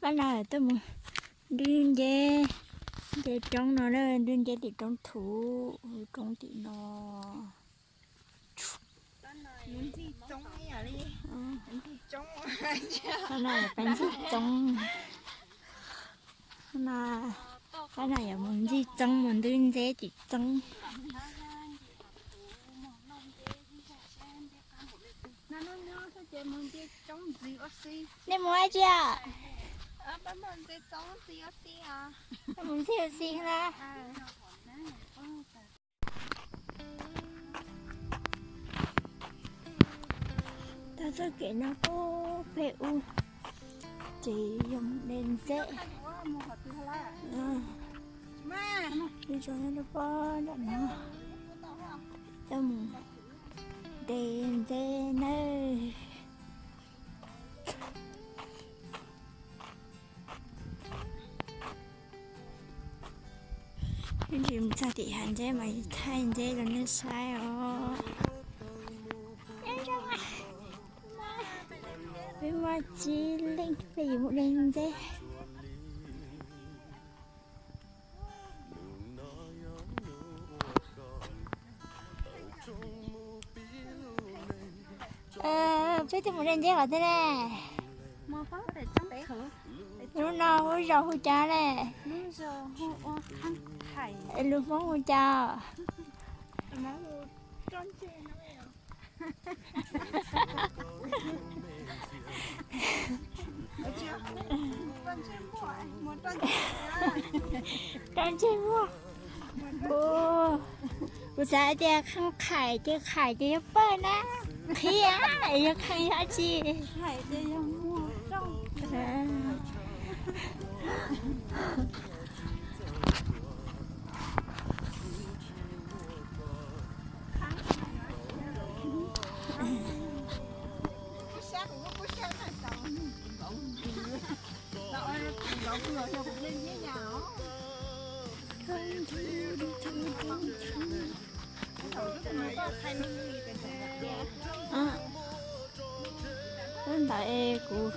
Pab no tuaj mus nrwb nceb, nceb roob no na, nrwb nceb tim roob thuv, roob tim no. Pab no yog peb ntxig txoob. Pab no yog mus ntxig txoob, mus nrwb nceb tim txoob. Nej mus dab tsi? Mus ntxig ua si na. Tau txoj kev no puag pem ub, ces yog mus de ntxeb. Zoo rau pob nram no, coj mus de ntxeb nawb. Ib ntsis mus txog tim hav nceb mas thaij nceb rau nej saib os. Peb muaj tsib leej peb yuav mus de ntxeb. Peb twb mus de ntxeb qhov twg ne? Lub no lub zos hu cas ne? Lub Hmoob hu cas? Roj ntseg muaj. Kuv xav tias khee qhaim ces qhaim ces yog pawg na, qhia yog khee yog tsi. Lub ntawd es kuv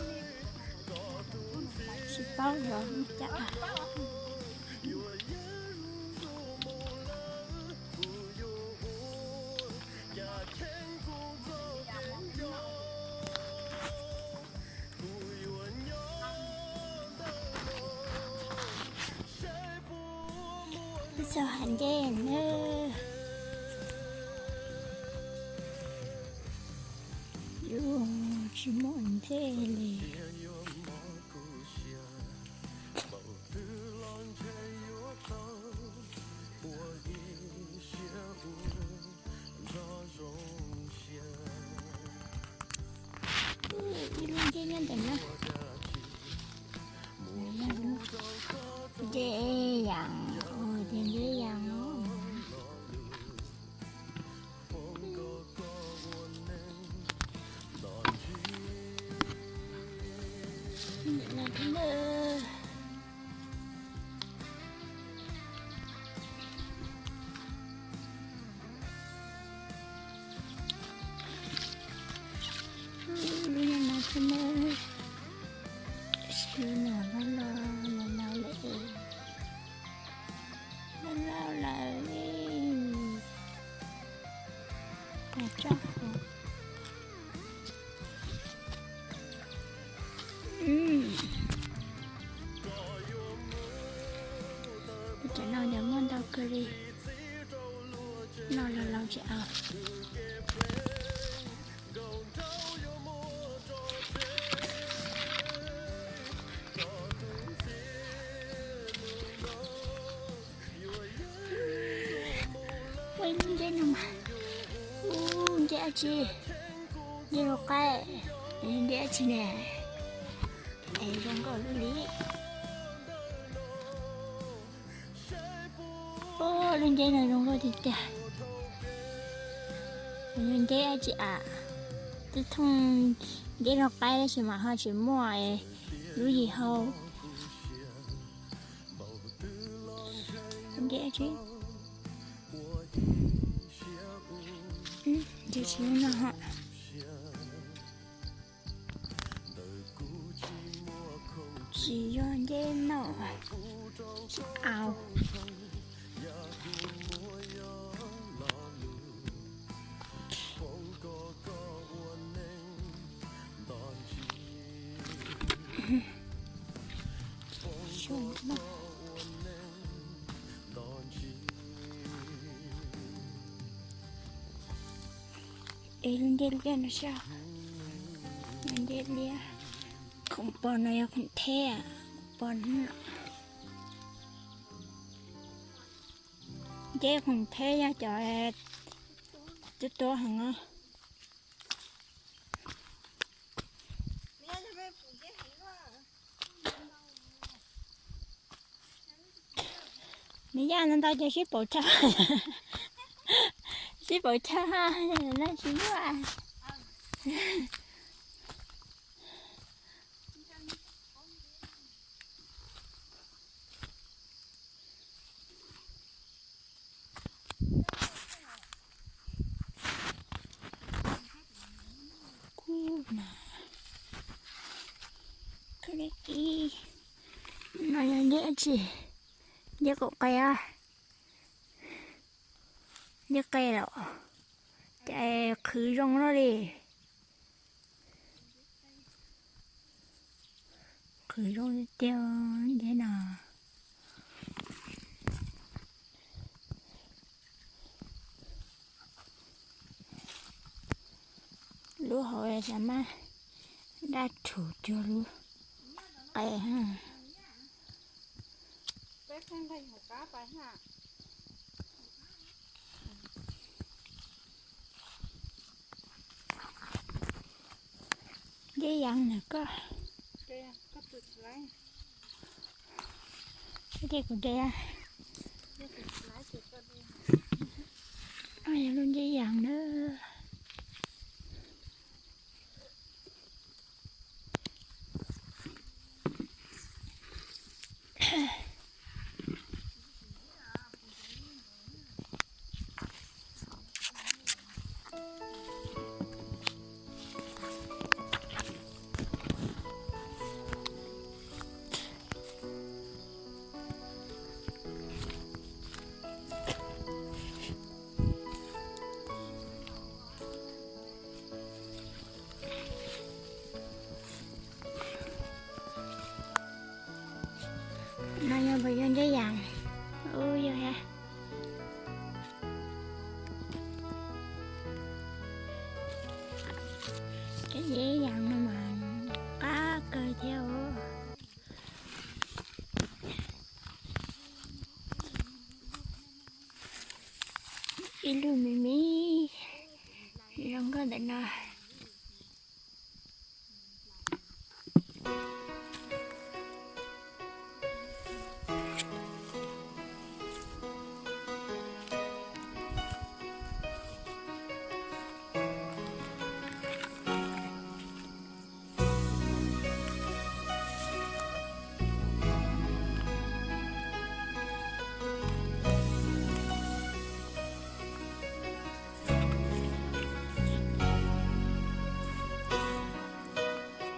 tsis paub yog cas. Peb txog hav nceb nawb. Yuav tsis muaj ntxej li. Ib lub nceb nyob ntawm no. Nceb yees, tias nceb yees. Lub no thiab na, lub no loj loj, loj loj lawm, loj loj lawm. Tsob, cov no yog muaj ntau kawg li, no los laus tsis aus. Ua ib lub nceb no mas, ub, nceb dab tsi? Nceb lauj qaib, nceb dab tsi ne? Es zoo nkauj luaj li. Ub, lub nceb no zoo nkauj tiag tiag. Nceb dab tsi a? Twb thooj nceb lauj qaib tab sis mas ho tsis muaj lub yim hau. Nceb dab tsi? Nceb tsis no ha. Tsis yog nceb no, au. Es lub nceb liab no saib, lub nceb liab. Khoom pos no yog khoom theb, khoom pos no. Nceb khoom theb yog cov tuab tuab heev os. Nws yaj ntau ntau ces sib pauv chaw, sib pauv chaw, leej tsis muaj. Kuv na, kuv li ib, no yog nceb tsi, nceb qaum qe, nceb qe los, cas qhwv zoo no li. Qhwv zoo tiag tiag nceb no. Lub hauv xav mas daj rhuv cuag lub qe ha. Nceb yas na koj. Ces kuv de, yog lub nceb yas na. No yog puas yog nceb yas? Ub, yog thiab. Cov nceb yas no mas qab kawg thiab os. Ib lub me me zoo nkauj ntawm no.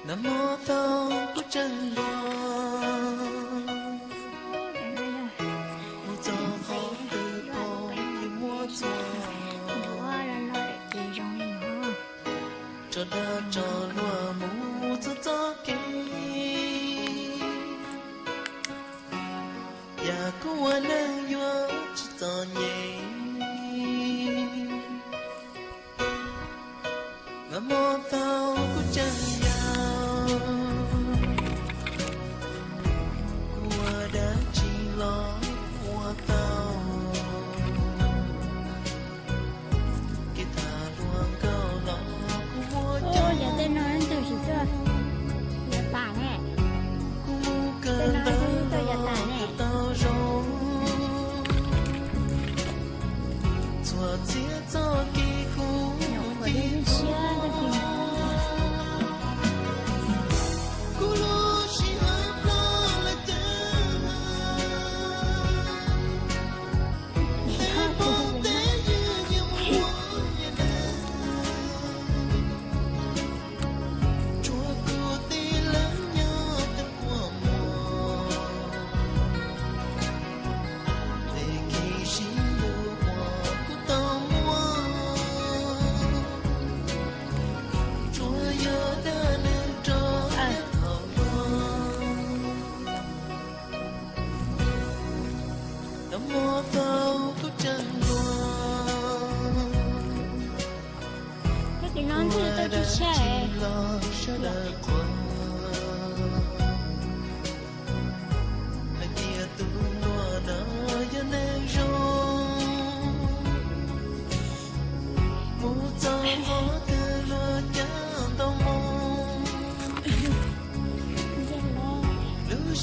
Nag hmo thaum kuv tseem hluas, mus txog qhov twg pom kev muaj txog, tso dag tso luag mus txog txoj kev. Yam kuv ua neej yuav tsis txom nyem. Nag hmo thaum kuv tseem yau,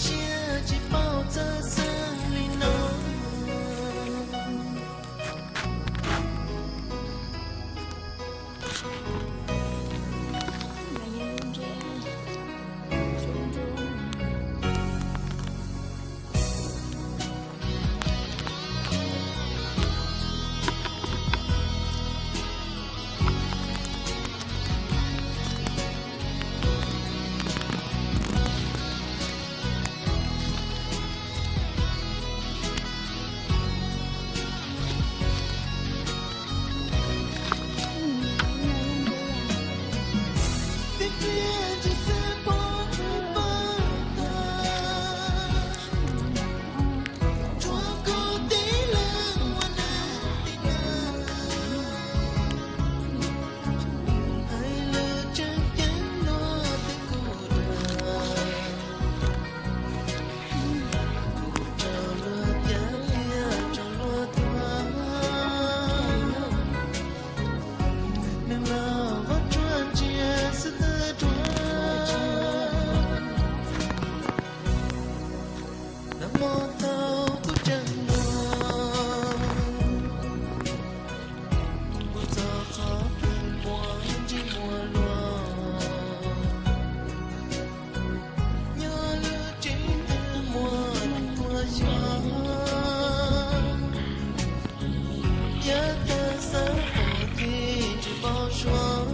Siab tsis paub txawj xeeb li no. Nyob lub tsev twg muaj hnub muaj xyoo, yav tag xav pom ces tsis npau suav.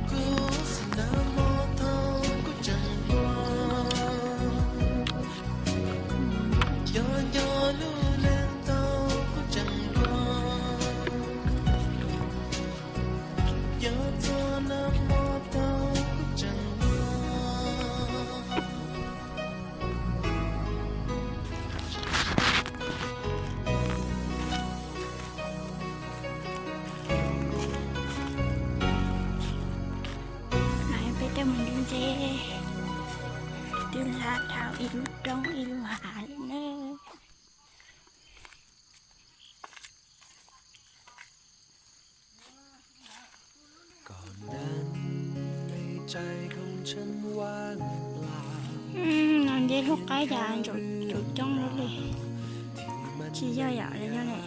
Kuv xav nag hmo thaum kuv tseem hluas, nco nco lub neej thaum kuv tseem hluas, nco txog nag hmo thaum kuv tseem hluas. Peb tuaj mus ntse ntse, twb hla dhau ib lub roob ib lub hav li na. No nce lub qaib cas ntsaum coob li. Tsis yog yam li no ne.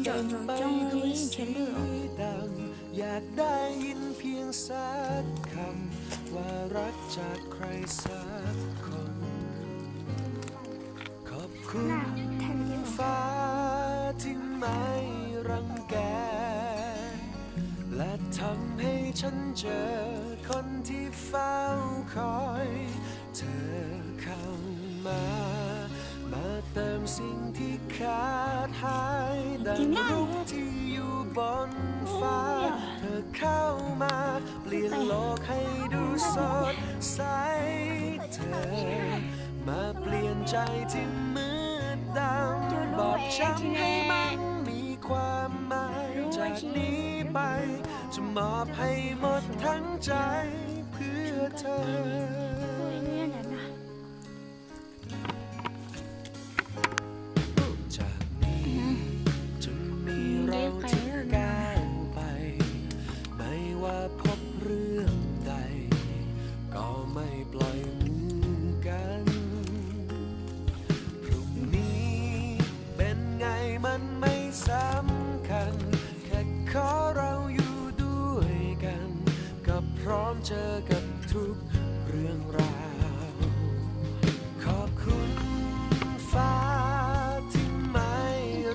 Yog los ntsaum ntsaum coob li ntshe lwj os. ขอบคุณฟ้าที่ไม่รังแก และทำให้ฉันเจอคนที่เฝ้าคอย เธอเข้ามา มาเติมสิ่งที่ขาดหาย ดังรุ้งที่อยู่บนฟ้า เธอเข้ามา เปลี่ยนโลกให้ดูสดใส เธอมาเปลี่ยนใจที่มืดดำ บอบช้ำให้มันมีความหมาย จากนี้ไป จะมอบให้หมดทั้งใจเพื่อเธอ จากนี้จะมีเราที่ก้าวไป ไม่ว่าพบเรื่องใด ก็ไม่ปล่อยมือกัน พรุ่งนี้เป็นไงมันไม่สำคัญ แค่ขอเราอยู่ด้วยกัน ก็พร้อมเจอกับทุกเรื่องราว ขอบคุณฟ้าที่ไม่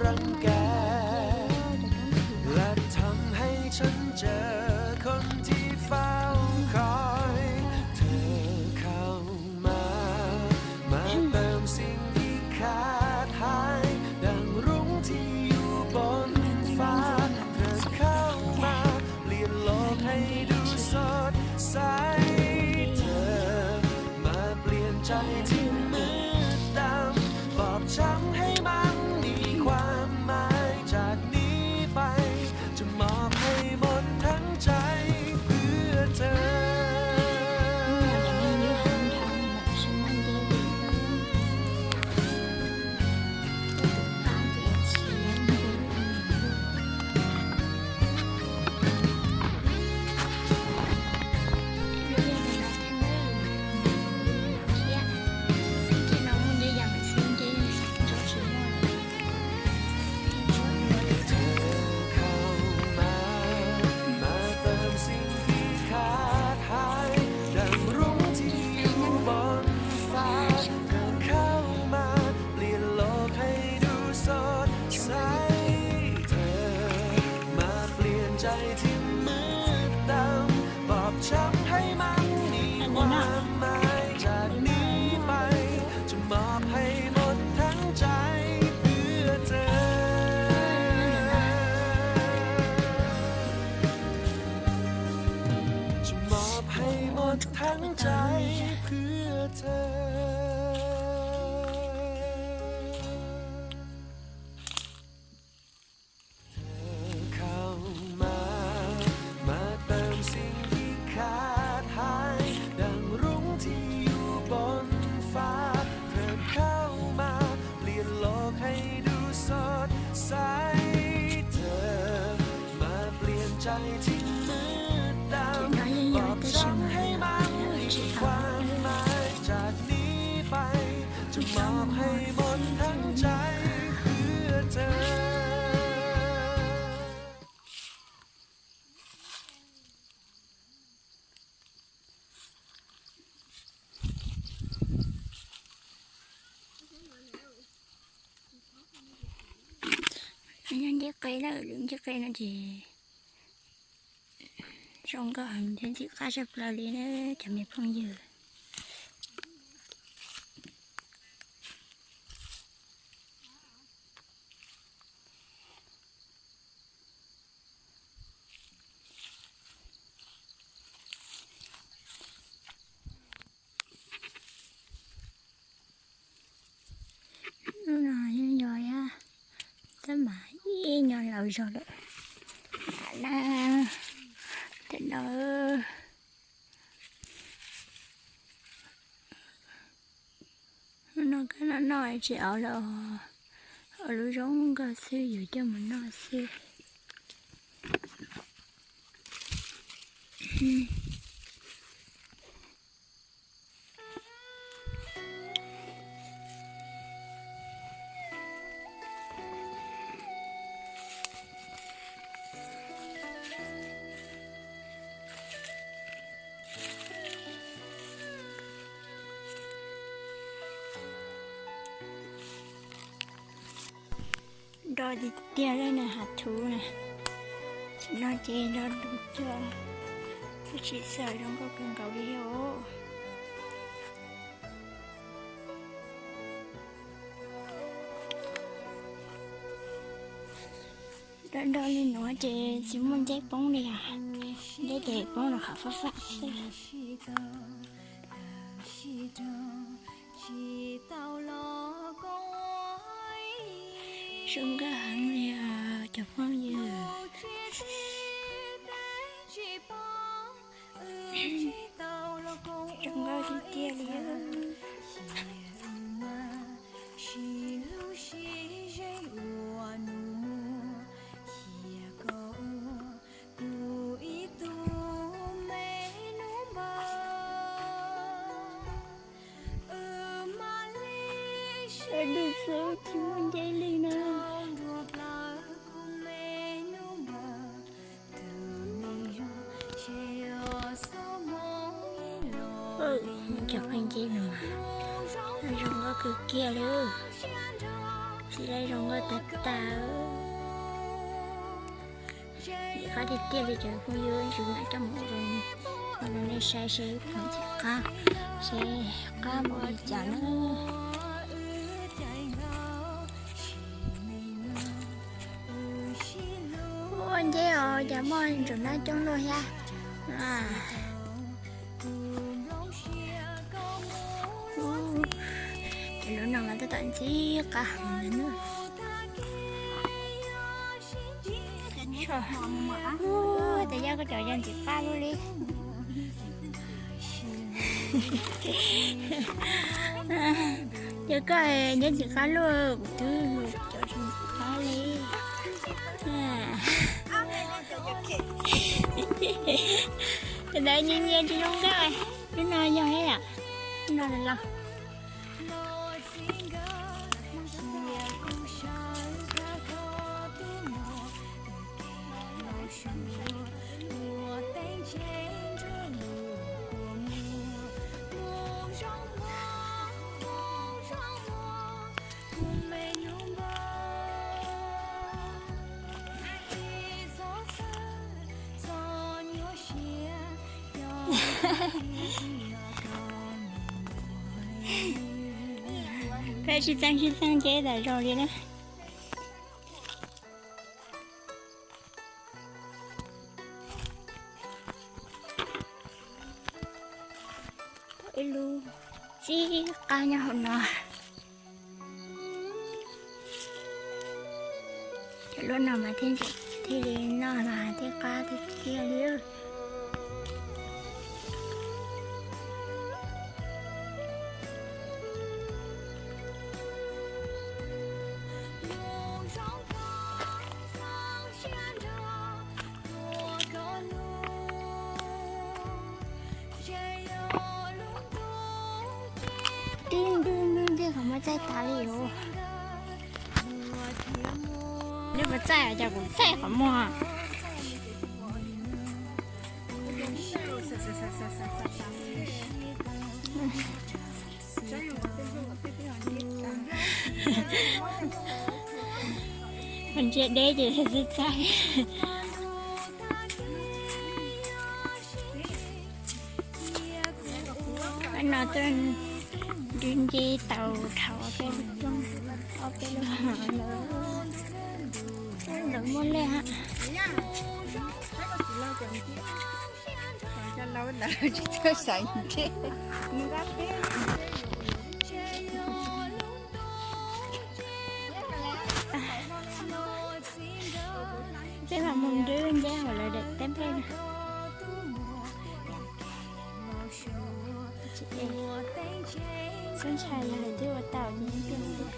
รังแก และทำให้ฉันเจอคนที่เฝ้าคอย เธอเข้ามา มาเติมสิ่งที่ขาดหาย ดังรุ้งที่อยู่บนฟ้า เธอเข้ามา เปลี่ยนโลกให้ดูสดใส เธอมาเปลี่ยนใจที่มืดดำ บอบช้ำให้มันมีความหมาย จากนี้ไป จะมอบให้หมดทั้งใจเพื่อเธอ ที่มืดดำ บอบช้ำให้มันมีความหมาย จากนี้ไป จะมอบให้หมดทั้งใจเพื่อเธอ จะมอบให้หมดทั้งใจเพื่อเธอ เธอเข้ามา มาเติมสิ่งที่ขาดหาย ดังรุ้งที่อยู่บนฟ้า เธอเข้ามา เปลี่ยนโลกให้ดูสดใส เธอมาเปลี่ยนใจที่มืดดำ บอบช้ำให้มันมีความหมาย จากนี้ไป จะมอบให้หมดทั้งใจเพื่อเธอ Nyob nceb qe na, lub nceb qe no ces zoo nkauj heev thiab ntxim qab tshaj plaws li na cov me phooj ywg. Hnub no yog tab mas ib nyob laus zog lawm na. Tam no hnub no kab noj noj tsis au lawm, ua lub zoo nkauj xwb yuav coj mus noj xwb. Nrau tiag tiag li na, hav thuv na. Tam no ces nrau du cuag, twb tsis txawm zoo nkauj kawg nkaus li os. Nrau nrau li nuav ces tsis muaj nceb poob li os, nceb ces poob rau qhov fab fab xwb. Zoo nkauj heev li os cov phooj ywg. Zoo nkauj tiag tiag li. Dwj xwb tsis muaj nceb li na. Cov phooj ywg no mas zoo nkauj kawg kiag li, txiv laj zoo nkauj tag tag. Ntxim qab tiag tiag li cov phooj ywg, ib ntsis mam coj mus ua rau nej saib seb puas ntxim qab, seb qab npaum li cas na. Ua nceb os, cas muaj ntsaum nab coob luaj thiab. Ces lub no mas tab tom ntxim qab heev na. Ua, cov yaj koj cov yaj ntxim qab luaj li. Cov koj nyiam ntxim qab luaj, kuv twb cov tsis ntxim qab li. Cov ntawd nyias nyias tsis zoo nkauj. Lub no yog thiab yom? Lub no los. Peb sib txeeb sib txeeb ces tas zoo li na. Ib lub txij qab nyob hauv no. Cov lub no mas thiaj li noj mas thiaj qab tiag tiag li. Tib ntug ntug ntej qhov muag txaij tas li os. Neb puas txaij os? Cas kuv txaij qhov muag. Ntsia deb ces xwb txaij. No tuaj nrib nce tau dhau ob peb lub roob, ob peb lub hav lawm, lawv muaj liaj ha. Peb mam mus nrib nceb hauv lawv daim teb nplej na. Xub ntshai yog lawv twb ua tau ces tiag.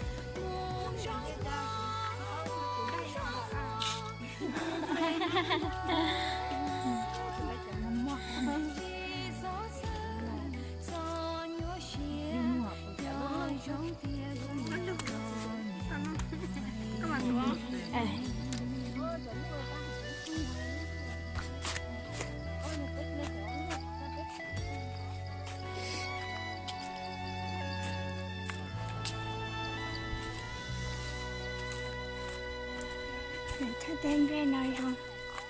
Thaj teb nplej no zoo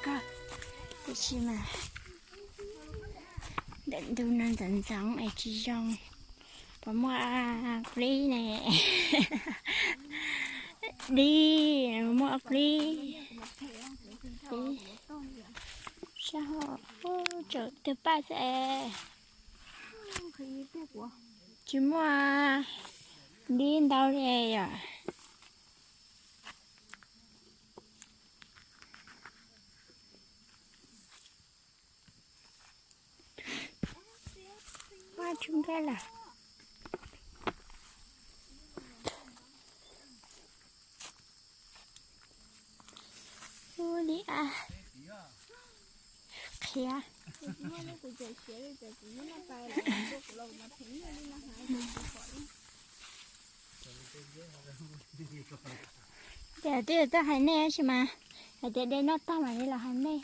kawg, tiam sis mas ntawm ntug no ntxoov ntxoov es tsis zoo. Puas muaj qlib ne? Dib, muaj qlib. Sab hauv tseem twg paj xwb es tsis muaj dib ntau li yom. Paj tsug nplej lawm. Ua li a, qhiav. Ces twb yog tuaj hais nej tab sis mas hais tias de noj tag mam li los hais nej.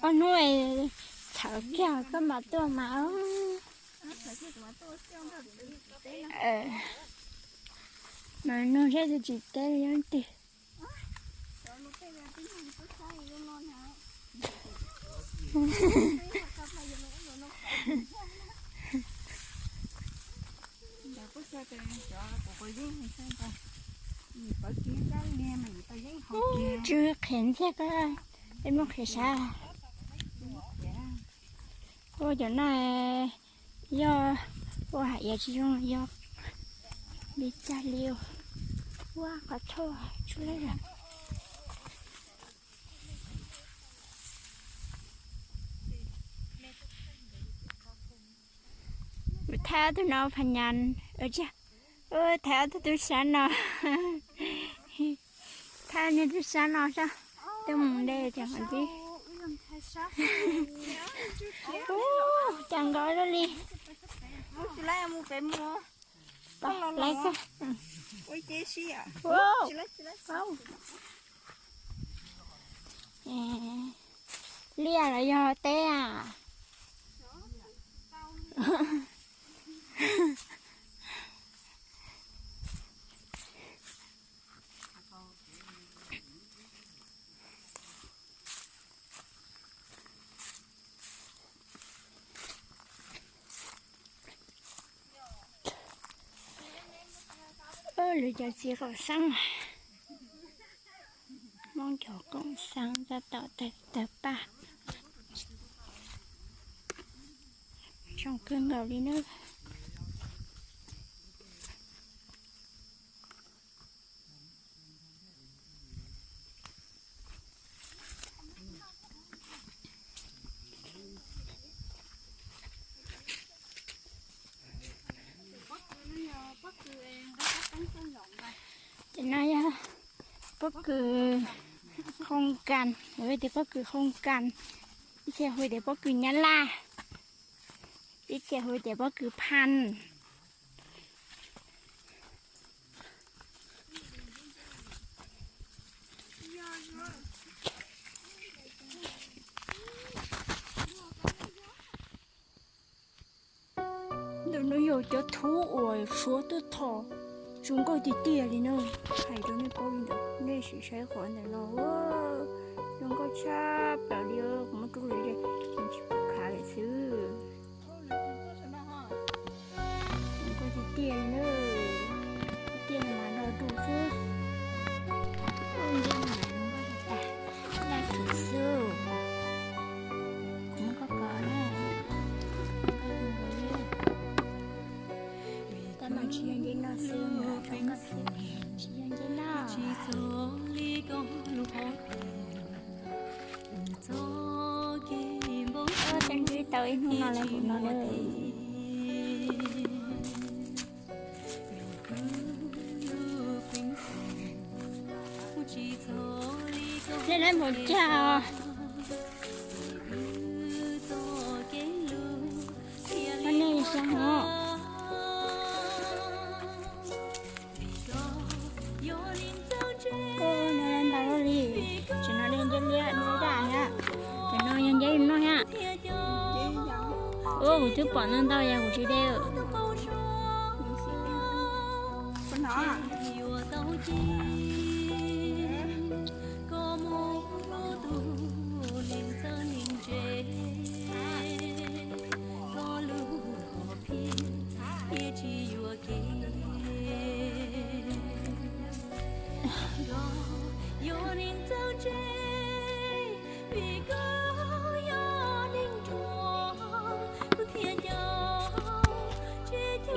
Ob hnub txhawv kiag koj mam tuaj mas. Mas nug saib twb tsis teb li ob twg. Tsw qhiav ntxiag koj, peb muab qhiav sav. Ua cov no yog ua hais iav tsis zoo yog li cas li. Ua qhov tshoj tsuj lawm. Kuv thaj ob tug no pha nyas, thaj ob tug tub sab no, thaj niag tub sab no sab, twb mus de ces qhov ntxwb. Ub, cas nkaus luaj li. Liaj los yog teb a? Lwm cov txiv qaum xeeb, Hmoob cov qaum xeeb tab tom tawg paj, zoo kawg nkaus li na. Ces no yog pob kws Khoo Kas, hu tias pob kws Khoo Kas, ib txhia hu tias pob kws Nyab Laj, ib txhia hu tias pob kws Phaj. Ntawm no yog cov thub uas Suav tuaj thom, zoo nkauj tiag tiag li na. Hais rau nej paub li ntawd, nej sim saib qhov ntawm no, zoo nkauj tshaj plaws li, kuv muab rub los tsis pom khav lawm xwb. Zoo nkauj tiag tiag li na, tiag tiag mas nrog rub xwb. Zoo nkauj tiag tiag, yaj khwv xwb. Kuv muab koj kov na. Tab mas tsis yog nce noj xwb, tsis yog nce noj. Tej ntsib tau ib hnub no lawm no. Nej lawv mus cag os. Nej xyov hov. Ua no ntau li, tseem no li nce liab nce daj thiab, tseem no yog nce li no thiab. Ua kuv twb pom ntau ntau yog kuv tsis de.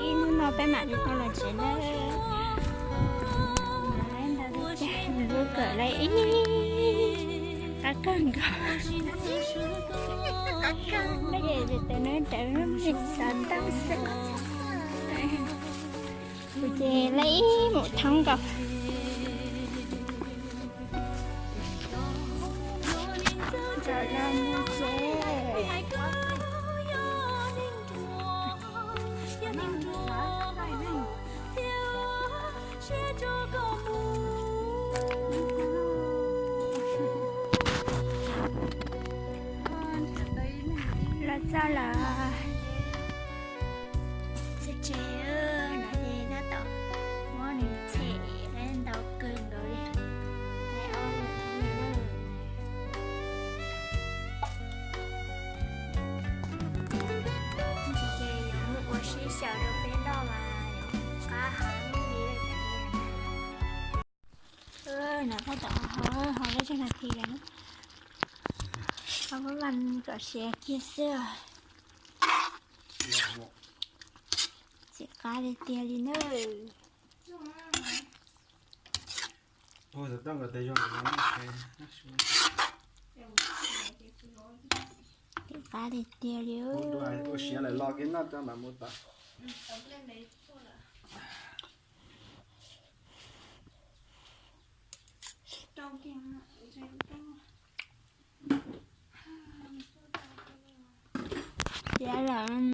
Ib hnub no peb mam li tau los tsev nawb. Ntau li cas kuv kawm lawm ib qab kawg nkaus. Peb ces tes no rawv xav tau xwb. Kuv ces lawv ib mus thoob nkaus. Los txog lawm. Txog tsev no ces tab tom muab nws them ntau kawg nkaus li. Ces yuav mus ua sib xyaw rau peb noj mas qab heev li. No tab tom hau hau leb tsawg nas this lawm, hau lab kom siav kiag xwb. Txiv qab tiag tiag li na. Txiv qab tiag tiag li. Tiav lawm.